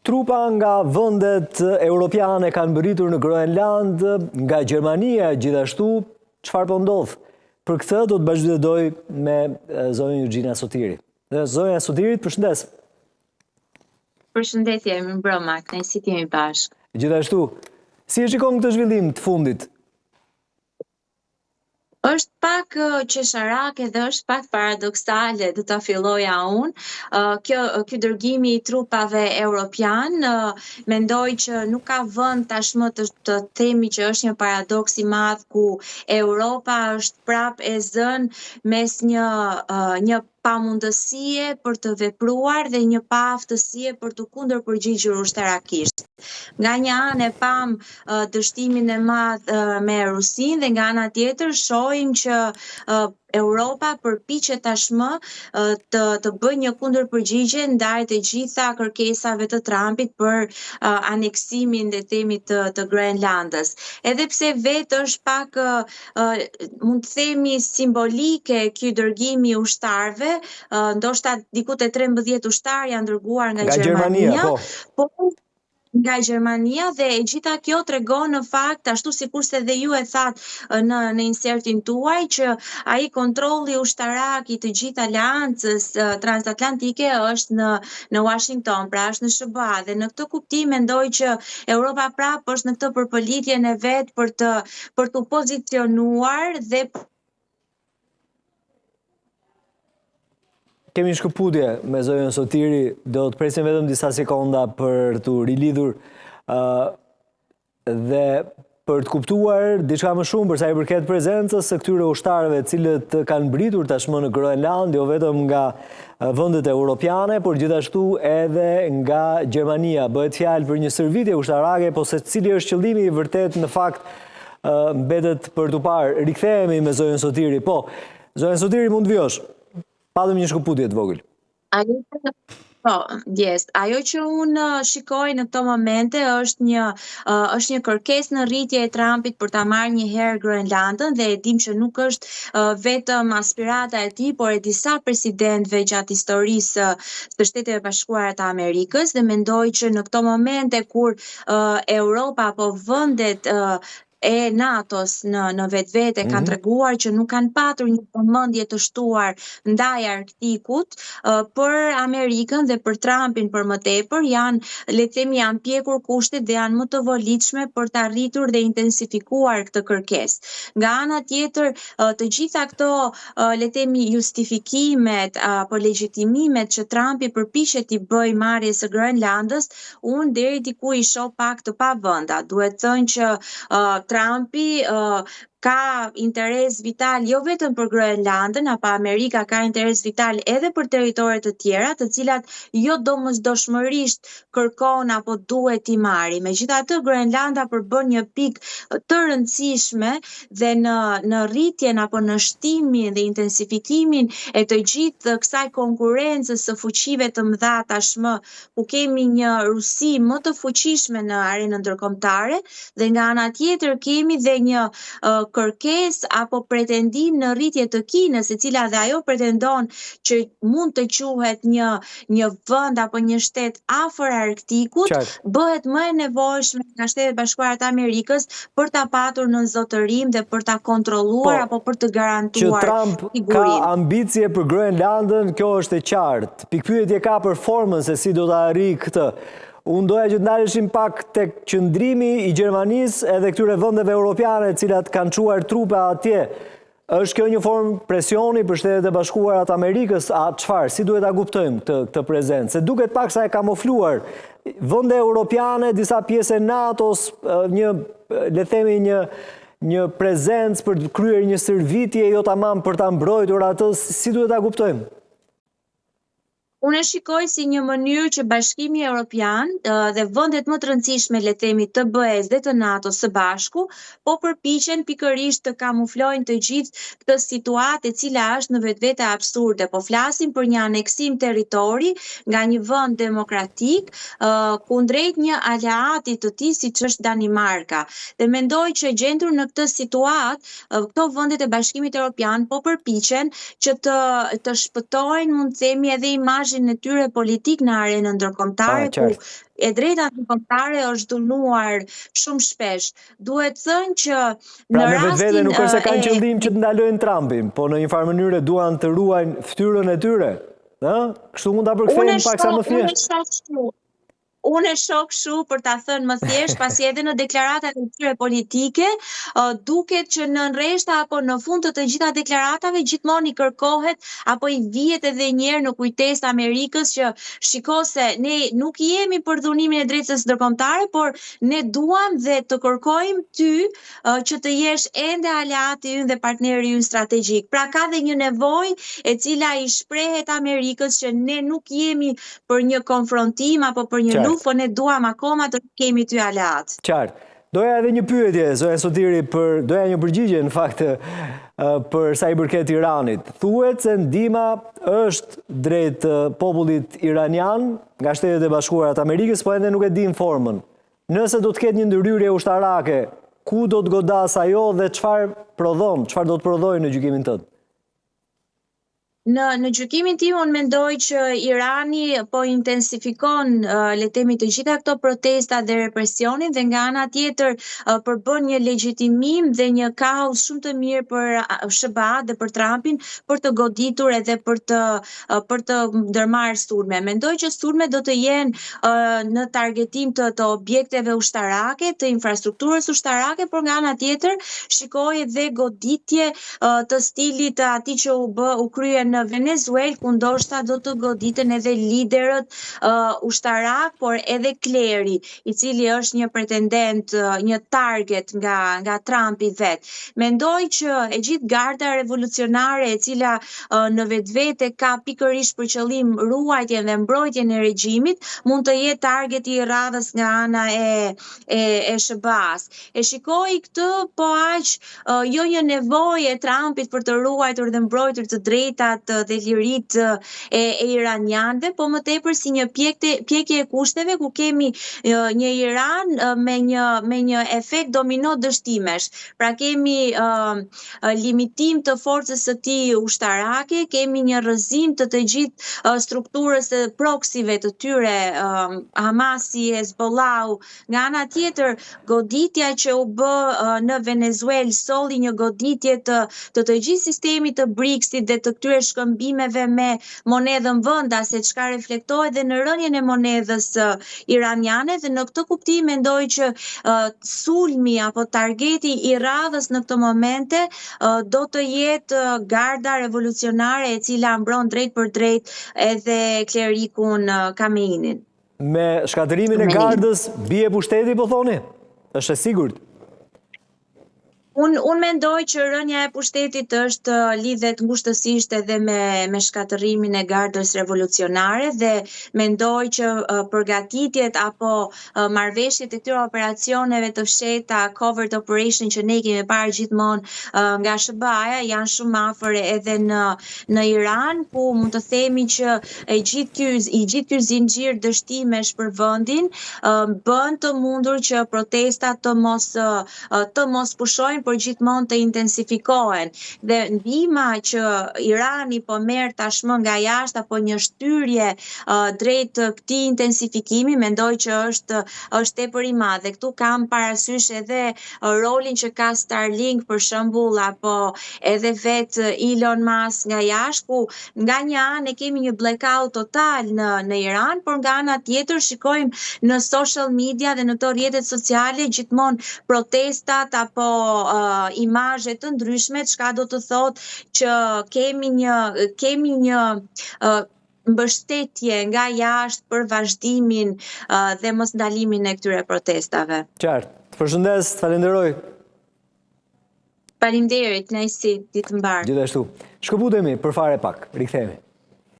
Trupa nga vendet europiane kanë mbërritur në Groenlandë, nga Gjermania gjithashtu, çfarë po ndodh? Për këtë do të bashkëbisedoj me zonjën Juxhina Sotiri. Dhe zonja Sotiri, të përshëndes. Përshëndetje, mirëmbrëma, kënaqësi të jemi bashkë. Gjithashtu, si e shikon këtë zhvillim të fundit? Është pak qesharake dhe është pak paradoksale, do ta filloja unë. Kjo ky dërgimi i trupave europian, mendoj që nuk ka vend tashmë të të themi që është një paradoks i madh ku Europa është prapë e zënë mes një një pamundësie për të vepruar dhe një paaftësie për t'u kundërpërgjigjur ushtarakisht. Nga një anë e pamë dështimin e madh me Rusinë dhe nga ana tjetër shohim që Europa përpiqet tashmë të të bëjë një kundërpërgjigje ndaj të gjitha kërkesave të Trumpit për aneksimin le të themi të të Groenlandës. Edhe pse vetë është pak mund të themi simbolike ky dërgimi i ushtarëve, ndoshta diku te 13 ushtarë janë dërguar nga, nga Gjermania, Gjermania po. po nga Gjermania dhe e gjitha kjo tregon në fakt ashtu sikurse dhe ju e thatë në në insertin tuaj që ai kontrolli ushtarak i të gjithë aleancës transatlantike është në në Washington, pra është në SHBA dhe në këtë kuptim mendoj që Europa prapë është në këtë përpëlitjen e vet për të për t'u pozicionuar dhe Kemi një shkëputje me zonjën Sotiri, do të presim vetëm disa sekonda për t'u rilidhur dhe për të kuptuar diçka më shumë për sa i përket prezencës së këtyre ushtarëve të cilët kanë mbërritur tashmë në Groenlandë, jo vetëm nga vendet europiane, por gjithashtu edhe nga Gjermania. Bëhet fjalë për një stërvitje ushtarake, po se cili është qëllimi i vërtetë në fakt mbetet për t'u parë. Rikthehemi me zonjën Sotiri. Po, zonja Sotiri mund të vijosh. Patëm një shkëputje të vogël. Ajo Po, ndjesë. Ajo që unë shikoj në këto momente është një është një kërkesë në rritje e Trumpit për ta marrë një herë Groenlandën dhe e dim që nuk është vetëm aspirata e tij, por e disa presidentëve gjatë historisë së Shteteve Bashkuara të Amerikës dhe mendoj që në këto momente kur Europa apo vendet e NATO-s në në vetvete mm -hmm. kanë mhm. treguar që nuk kanë patur një vëmendje të shtuar ndaj Arktikut për Amerikën dhe për Trumpin për më tepër janë le të themi janë pjekur kushtet dhe janë më të volitshme për ta rritur dhe intensifikuar këtë kërkesë. Nga ana tjetër, të gjitha këto le të themi justifikimet apo legjitimimet që Trumpi përpiqet t'i bëjë marrjes së Groenlandës, Unë deri diku i shoh pak të pavenda. Duhet thënë që uh, Trumpi uh, ka interes vital jo vetëm për Groenlandën, apo Amerika ka interes vital edhe për territore të tjera, të cilat jo domosdoshmërisht kërkon apo duhet t'i marri. Megjithatë, Groenlanda përbën një pikë të rëndësishme dhe në në rritjen apo në shtimin dhe intensifikimin e të gjithë kësaj konkurrencës së fuqive të mëdha tashmë ku kemi një Rusi më të fuqishme në arenën ndërkombëtare dhe nga ana tjetër kemi dhe një uh, kërkesë apo pretendim në rritje të Kinës, e cila dhe ajo pretendon që mund të quhet një një vend apo një shtet afër Arktikut, bëhet më e nevojshme nga Shtetet e Bashkuara të Amerikës për ta patur nën zotërim dhe për ta kontrolluar po, apo për të garantuar sigurinë. Që Trump ka ambicie për Groenlandën, kjo është e qartë. Pikëpyetje ka për formën se si do ta arrijë këtë. Unë doja që të ndaleshim pak tek qëndrimi i Gjermanisë edhe këtyre vendeve europiane të cilat kanë çuar trupa atje. Është kjo një formë presioni për Shtetet e Bashkuara të Amerikës, a çfarë? Si duhet ta kuptojmë këtë këtë prezencë? Se duket pak sa e kamufluar. Vende europiane, disa pjesë e NATO-s, një le të themi një një prezencë për të kryer një stërvitje jo tamam për ta mbrojtur atë, si duhet ta kuptojmë? Unë e shikoj si një mënyrë që Bashkimi Evropian dhe vendet më të rëndësishme, le të themi, të BE-së dhe të NATO-s së bashku, po përpiqen pikërisht të kamuflojnë të gjithë këtë situatë e cila është në vetvete absurde. Po flasim për një aneksim territori nga një vend demokratik kundrejt një aleati të tij siç është Danimarka. Dhe mendoj që gjendur në këtë situatë, këto vendet e Bashkimit Evropian po përpiqen që të të shpëtojnë, mund të themi, edhe imazhin. imazhin e tyre politik në arenën ndërkombëtare, ku e drejta ndërkombëtare është dhunuar shumë shpesh. Duhet thënë që pra, në rastin... Pra në vetvete nuk është se kanë qëllim që të ndalojnë Trumpin, po në një farë mënyre duan të ruajnë fytyrën e tyre. Ë? Kështu mund ta përkthejmë pak sa më thjesht. Unë e shoh kështu për ta thënë më thjesht, pasi edhe në deklaratat e tyre politike, duket që në rreshta apo në fund të të gjitha deklaratave gjithmonë i kërkohet apo i vihet edhe një herë në kujtesë Amerikës që shiko se ne nuk jemi për dhunimin e drejtës ndërkombëtare, por ne duam dhe të kërkojmë ty që të jesh ende aleati ynë dhe partneri ynë strategjik. Pra ka dhe një nevojë e cila i shprehet Amerikës që ne nuk jemi për një konfrontim apo për një luftë, po ne duam akoma të kemi ty aleat. Qartë. Doja edhe një pyetje, zonja Sotiri, për doja një përgjigje në fakt për sa i përket Iranit. Thuhet se ndihma është drejt popullit iranian nga Shtetet e Bashkuara të Amerikës, po ende nuk e dimë formën. Nëse do të ketë një ndërhyrje ushtarake, ku do të godasë ajo dhe çfarë prodhon, çfarë do të prodhojë në gjykimin tënd? Në në gjykimin tim unë mendoj që Irani po intensifikon le të themi të gjitha këto protesta dhe represionin dhe nga ana tjetër përbën një legjitimim dhe një kauzë shumë të mirë për SHBA dhe për Trumpin për të goditur edhe për të për të ndërmarrë sulme. Mendoj që sulmet do të jenë në targetim të, të objekteve ushtarake, të infrastrukturës ushtarake, por nga ana tjetër shikoj edhe goditje të stilit të atij që u bë u krye në Venezuelë, ku ndoshta do të goditen edhe liderët ushtarakë, por edhe kleri, i cili është një pretendent, një target nga nga Trumpi vetë. Mendoj që e gjithë garda revolucionare e cila në vetvete ka pikërisht për qëllim ruajtjen dhe mbrojtjen e regjimit, mund të jetë targeti i radhës nga ana e e, e SHBA-s. E shikoj këtë po aq jo një nevojë e Trumpit për të ruajtur dhe mbrojtur të drejtat dhe liritë e, e iranianëve, po më tepër si një pjekte, pjekje e kushteve ku kemi një Iran me një me një efekt domino dështimesh. Pra kemi uh, limitim të forcës së tij ushtarake, kemi një rrëzim të të gjithë strukturës së proksive të tyre, Hamasi, Hezbollahu. Nga ana tjetër, goditja që u bë në Venezuelë solli një goditje të të të gjithë sistemit të BRICS-it dhe të këtyre shkëmbimeve me monedhën vendase, çka reflektohet dhe në rënien e monedhës iraniane dhe në këtë kuptim mendoj që sulmi apo targeti i radhës në këto momente do të jetë garda revolucionare e cila mbron drejtpërdrejt edhe klerikun Kamenin. Me shkatërrimin e gardës bie pushteti po thoni? Është e sigurt? Unë unë mendoj që rënia e pushtetit është lidhet ngushtësisht edhe me me shkatërrimin e gardës revolucionare dhe mendoj që përgatitjet apo marrëveshjet e këtyre operacioneve të fshehta covert operation që ne kemi parë gjithmonë nga SHBA-ja janë shumë afër edhe në në Iran ku mund të themi që e gjithë ky i gjithë ky zinxhir dështimesh për vendin bën të mundur që protestat të mos të mos pushojnë, por gjithmonë të intensifikohen. Dhe ndihma që Irani po merr tashmë nga jashtë apo një shtyrje drejt këtij intensifikimi, mendoj që është është tepër i madh. Dhe këtu kam parasysh edhe rolin që ka Starlink për shembull apo edhe vetë Elon Musk nga jashtë, ku nga një anë e kemi një blackout total në në Iran, por nga ana tjetër shikojmë në social media dhe në këto rrjetet sociale gjithmonë protestat apo uh, imazhe të ndryshme, çka do të thotë që kemi një kemi një uh, mbështetje nga jashtë për vazhdimin uh, dhe mosndalimin e këtyre protestave. Qartë. Të përshëndes, të falenderoj. Faleminderit, kënaqësi, ditë të mbarë. Gjithashtu. Shkëputemi për fare pak. Rikthehemi.